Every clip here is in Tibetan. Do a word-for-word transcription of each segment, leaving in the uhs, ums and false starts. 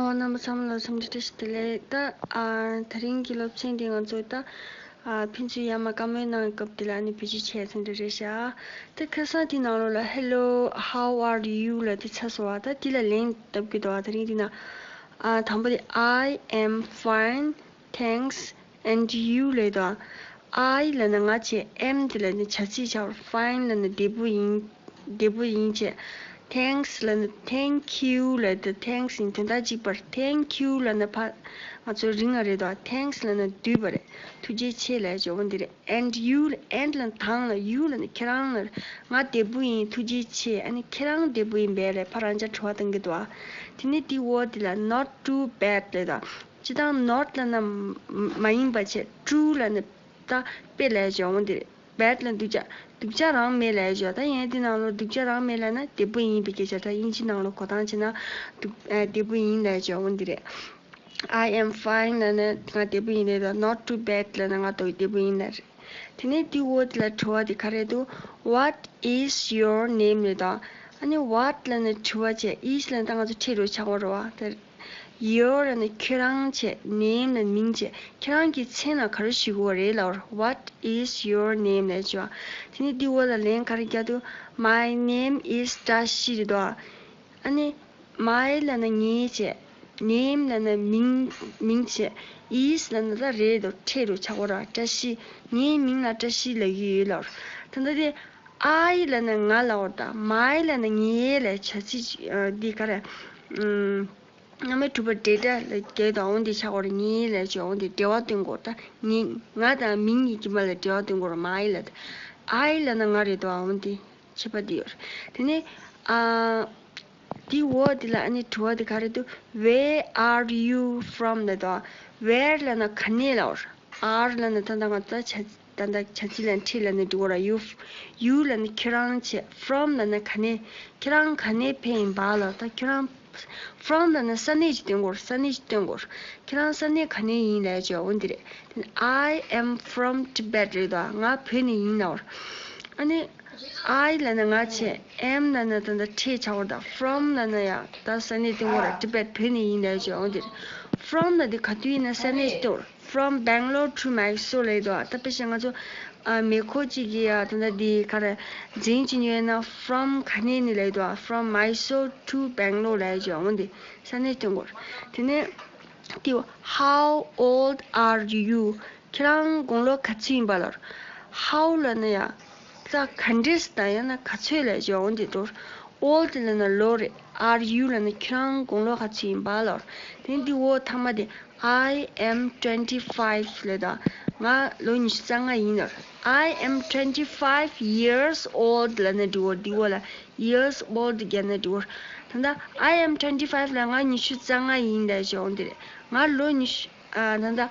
ཨོ། རྣམ་པ་ཚང་མ་ལ་འཚམས་འདྲི་བཀྲ་ཤིས་བདེ་ལེགས། ད་ཨ་དེ་རིང་གི་སློབ་ཚན་འདི་ང་ཚོ་ད་ཨ་ཕན་ཚུན་ཡར་མར་བཀའ་མོལ་གནང་སྐབས་འདི་ལ་ནི་བེད་སྤྱོད་བྱས་ཚར་འདྲ་རེད་ཤག་ད་ཁ་སང་དེ་ནང་ལོགས་ལ་Hello, how are you ལབ་དེ་ཚར་སོང་བ། ད་དེ་ལ་ལན་བཏབ་ཀྱི་འདུག་ཨ་དེ་རིང་འདི་ན་ཨ་དང་པོ་དེ། I am fine, thanks, and you ལབ་དང་། I ལབ་ན་ང་བྱས། am དེ་ལ་ནི་བྱ་ཚིག་ཆགས་པ་རེད། Fine ལབ་ན་བདེ་པོ་ཡིན། བདེ་པོ་ཡིན་བྱས། Thanks ལབ་ན། Thank you ལབ་དེ། Thanks ཡིན། དོན་དག་གཅིག་པ་རེད། Thank you ལབ་ན་ཕར་ང་ཚོ་རིང་བ་རེད་དོ། Thanks ལབ་ན་བསྡུས་པ་རེད། ཐུགས་རྗེ་ཆེ་ལབ་ཡ་འོ་འདི་རེད། And you ལབ། And ལབ་ན་དང་ལ། You ལབ་ན་ཁྱེད་རང་ལ། ང་བདེ་པོ་ཡིན། ཐུགས་རྗེ་ཆེ། ཨ་ནི་ཁྱེད་རང་བདེ་པོ་ཡིན་པས་ལབ་ཕར་རང་ཅག་དྲི་བ་བཏང་གི་འདུག་ཨ། དེ་ནས་དེའི་འོག་དེ་ལ་Not too bad ལབ་དང་། སྤྱིར་བཏང་not ལབ་ན་མ་ཡིན་པ་བྱས། Too ལབ་ན་ད་དཔེ་ལབ་ཡ་འོ་འདི་རེད། Bad ལབ་ན་སྡུག་ཅག་སྡུག་ཅག་རང་མེད་ལབ་ཡ་ཅོ། ད་ཡང་དེ་ནང་ལོགས་སྡུག་ཅག་རང་མེད་ལབ་ན་བདེ་པོ་ཡིན་པའི་སྐད་ཆ། ད་དབྱིན་ཇི་ནང་ལོགས་གོ་སྟངས་བྱས་ན་སྡུག་ཨ་བདེ་པོ་ཡིན་ལབ་ཡ་ཅོ་འོ་འདི་རེད། I am fine ལབ་ན་ང་བདེ་པོ་ཡིན་ལབ་དང་། Not too bad ལབ་ན་ང་ཏོག་བདེ་པོ་ཡིན་ལབ་རེད། དེ་ནས་དེའི་འོག་དེ་ལ་དྲི་བ་དེ་ག་རེ་འདུག What is your name ལབ་དང་། ཨ་ནི་what ལབ་ན་དྲི་བ་བྱས། is ལབ་ན་ད་ང་ཚོ་ཁྲིད་རོགས་ཆགས་པ་རེད་བ། ད་Your ལབ་ན་ཁྱོད་རང་བྱས། Name ལབ་ན་མིང་བྱས། ཁྱོད་རང་གི་མཚན་ལ་ག་རེ་ཞུ་དགོས་རེད་ལབ་པར། What is your name ལབ་བྱས། དེ་ནས་འདི་འོག་ལ་ལན་ག་རེ་རྒྱག་འདུག My name is བཀྲ་ཤིས་རེད་དོ། ཨ་ནི་my ལབ་ན་ངའི་བྱས། Name ལབ་ན་མིང་། མིང་བྱས། Is ལབ་ན་ད་རེད་དོ། ཁྲིད་རོགས་ཆགས་པ་རེད་བ། བཀྲ་ཤིས། ངའི་མིང་ལ་བཀྲ་ཤིས་ལབ་ཀྱི་ཡོད་ལབ་པར། ད་ལྟ་དེ་I ལབ་ན་ང་ལབ་པར། ད་my ལབ་ན་ངའི་ལབ་བྱ་ཚིག་ཨ་འདི་ག་རེ། ཨམ། སྔ་མའི་གྲུབ་པ་འབྲེལ་སྒྲ་ལ་རྒྱག་དང་འོ་འདི་ཆགས་པ་རེད། ངའི་ལབ་བྱས་འོ་འདི་འབྲེལ་བ་སྟོན་དགོས། ད་ངའི། ང་དང་མིང་གཉིས་ཀྱི་བར་ལ་འབྲེལ་བ་སྟོན་དགོས་རེད། my ལབ། I ལབ་ན་ང་རེད་དོ། འོ་འདི་ཁྱད་པར་འདི་ཡོད་རེད། དེ་ནས་ཨ་འདི་འོག་འདི་ལ་ཨ་ནི་དྲི་བ་འདི་ག་རེ་འདུག Where are you from ལབ་དོ། Where ལབ་ན་ག་ནས་ལབ་པར། Are ལབ་ན་ད་ལྟ་ང་ད་བྱ། ད་ལྟ་བྱ་ཚིག་ལ་ཁྲིད་ལབ་ནས་འགྲོ་གི་རེད། You, you ལབ་ནས་ཁྱོད་རང་བྱས། From ལབ་ན་ག་ནས། ཁྱོད་རང་ག་ནས་ཕེབས་ཡིན་པ་ལབ། ད་ཁྱོད་རང་། From ལབ་ན་ས་གནས་ཅིག་སྟོན་དགོས་རེད། ས་གནས་ཅིག་སྟོན་དགོས་རེད། ཁྱོད་རང་ས་གནས་ག་ནས་ཡིན་ལབ་བྱས་འོ་འདི་རེད། དེ་ནས་I am from Tibet རེད་དོ། ང་བོད་ནས་ཡིན་ལབ་པར། ཨ་ནི་I ལབ་ན་ང་བྱས། Am ལབ་ན་ད་ལྟ་ཁྲིད་ཆགས་པ་རེད། ད་From ལབ་ན་ཡ་ད་ས་གནས་སྟོན་དགོས་རེད། Tibet བོད་ནས་ཡིན་ལབ་བྱས་འོ་འདི་རེད། From ལབ་དེ་ག་དུས་ཡིན་ན་ས་གནས་སྟོན། From Bangalore to Mysore ལབ་ཡོད་དོ། ད་དཔེ་བཞག་ང་ཚོ་ཨ་མེ་འཁོར་གཅིག་གི་ཡ་ད་ལྟ་འདི་ག་རེ་འཛིན་གྱི་ཡོད་ན་From ག་ནས་ནས་ལབ་ཡོད་དོ། From Mysore to Bangalore ལབ་ཡོད་འོ་འདི་ས་གནས་སྟོན་དགོས། དེ་ནས་དེ་How old are you? ཁྱེད་རང་དགུང་ལོ་ག་ཚོད་ཡིན་པ་ལབ་པར། How ལབ་ན་ཡ་ད་ག་འདྲས་དང་ཡང་ན་ག་ཚོད་ལབ་བྱས་འོ་འདི་འགྲོ། Old ལབ་ན་ལོ་རེད། Are you ལབ་ན་ཁྱེད་རང་དགུང་ལོ་ག་ཚོད་ཡིན་པ་ལབ་པར། དེ་འདི་འོག་མཐའ་མ་དེ། I am twenty five ལབ་དང་། ང་ལོ་ཉི་ཤུ་རྩ་ལྔ་ཡིན་ལབ་པར། I am twenty five years old ལབ་ན་འགྲིག་གོ། འདི་འོག་ལ་years old བརྒྱབ་ན་འགྲིག་གོ། ད་ལྟ་I am twenty five ལ་ང་ཉི་ཤུ་རྩ་ལྔ་ཡིན་ལབ་བྱས་འོ་འདི་རེད། ང་ལོ་ཉི་ཤུ། ཨ་ད་ལྟ་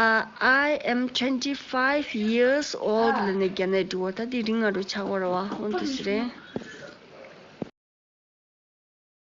ཨ། I am twenty five years old ལབ་ནས་བརྒྱབ་ན་འགྲིག་གོ། ད་འདི་རིང་ང་འགྲོ་ཆགས་གོ་རེད་བ། འོ་འདི་སུ་རེད།